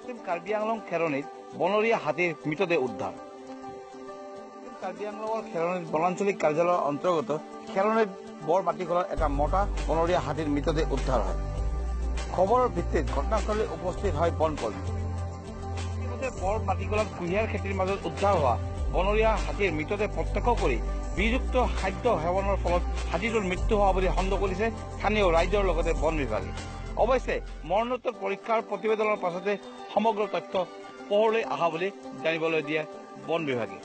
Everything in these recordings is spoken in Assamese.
পশ্চিম কাৰ্বি আংলং খেৰণিত বনৰীয়া হাতীৰ মৃতদেহ উদ্ধাৰ। কাৰ্বি আংলঙৰ খেৰণিত বনাঞ্চলিক কাৰ্যালয়ৰ অন্তৰ্গত খেৰণিত বৰ মাটিখোলাত এটা মতা বনৰীয়া হাতীৰ মৃতদেহ উদ্ধাৰ হয়। খবৰৰ ভিত্তিত ঘটনাস্থলীত উপস্থিত হয় বনকৰ্মী। ইতিমধ্যে বৰ মাটিখোলাত কুঁহিয়াৰ খেতিৰ মাজত উদ্ধাৰ হোৱা বনৰীয়া হাতীৰ মৃতদেহ প্ৰত্যক্ষ কৰি বিষযুক্ত খাদ্য সেৱনৰ ফলত হাতীটোৰ মৃত্যু হোৱা বুলি সন্দেহ কৰিছে স্থানীয় ৰাইজৰ লগতে বন বিভাগে। অৱশ্যে মৰণোত্তৰ পৰীক্ষাৰ প্ৰতিবেদনৰ পাছতে সমগ্ৰ তথ্য পোহৰলৈ অহা বুলি জানিবলৈ দিয়ে বন বিভাগে।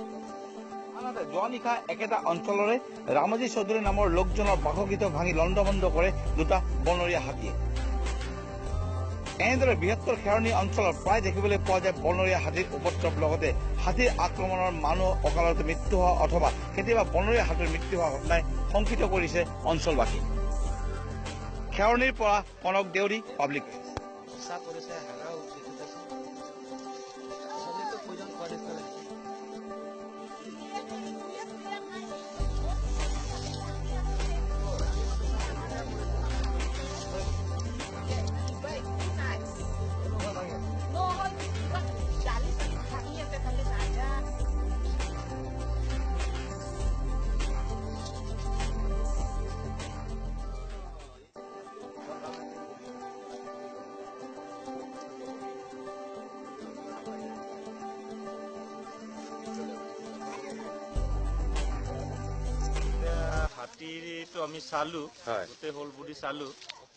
আনহাতে যোৱা নিশা একেটা অঞ্চলৰে ৰামজী চৌধুৰী নামৰ লোকজনৰ বাসগৃহ ভাঙি লণ্ডভণ্ড কৰে দুটা বনৰীয়া হাতীয়ে। এনেদৰে বৃহত্তৰ খেৰণি অঞ্চলত প্ৰায় দেখিবলৈ পোৱা যায় বনৰীয়া হাতীৰ উপদ্ৰৱ, লগতে হাতীৰ আক্ৰমণৰ মানুহ অকালতে মৃত্যু হোৱা অথবা কেতিয়াবা বনৰীয়া হাতীৰ মৃত্যু হোৱা ঘটনাই শংকিত কৰিছে অঞ্চলবাসী। খেৰণিৰ পৰা কনক দেউৰী, পাব্লিক। হাতীটো আমি চালো, গোটেই হোল বডি চালো,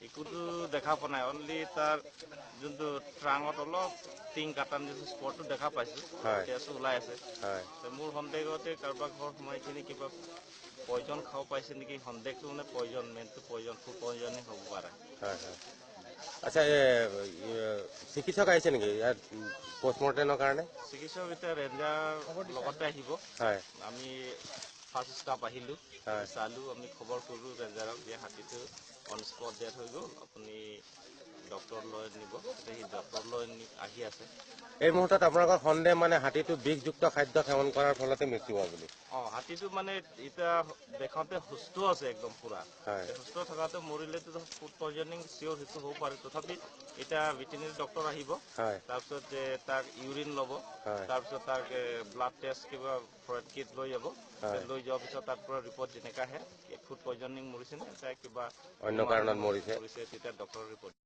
একোতো দেখা পোৱা নাই। অনলি তাৰ যোনটো ট্ৰাঙত অলপ টিং কাটা নিচিনা স্পটটো দেখা পাইছো, তেজো ওলাই আছে। মোৰ সন্দেহতে কাৰোবাৰ ঘৰ সোমাই কিনি কিবা পয়জন খাব পাইছে নেকি, সন্দেহটো মানে পয়জন, মেইনটো পয়জন, ফুড পয়জনে হ'ব পাৰে। আচ্ছা, চিকিৎসক আহিছে নেকি ইয়াত পষ্টমৰ্টেমৰ কাৰণে? চিকিৎসক এতিয়া ৰেঞ্জাৰ লগতে আহিব। আমি ফাৰ্ষ্ট ষ্টাফ আহিলোঁ, চালোঁ, আমি খবৰ কৰিলোঁ ৰেঞ্জাৰক যে হাতীটো অন স্পট ডেথ হৈ গ'ল, আপুনি ডক্টৰ লৈ নিব। সি ডক্টৰ লৈ আহি আছে। এই মুহূৰ্তত আপোনালোকৰ সন্দেহ মানে হাতীটো বিষযুক্ত খাদ্য সেৱন কৰাৰ ফলতে মৃত্যু হোৱা বুলি? অঁ, হাতীটো মানে এতিয়া দেখাওঁতে সুস্থ আছে একদম পুৰা, সুস্থ থকাতে মৰিলেতো ফুড পয়জনিং চিয়'ৰ সেইটো হ'ব পাৰে। তথাপি এতিয়া ভেটেনেৰী ডক্টৰ আহিব, তাৰপিছত তাক ইউৰিন ল'ব, তাৰপিছত তাক ব্লাড টেষ্ট কিবা ফৰেন কিট লৈ যাব। লৈ যোৱাৰ পিছত তাৰ পৰা ৰিপৰ্ট যেনেকা আহে, ফুড পয়জনিং মৰিছে নে কিবা অন্য কাৰণত মৰিছে, তেতিয়া ডক্টৰৰ ৰিপৰ্ট।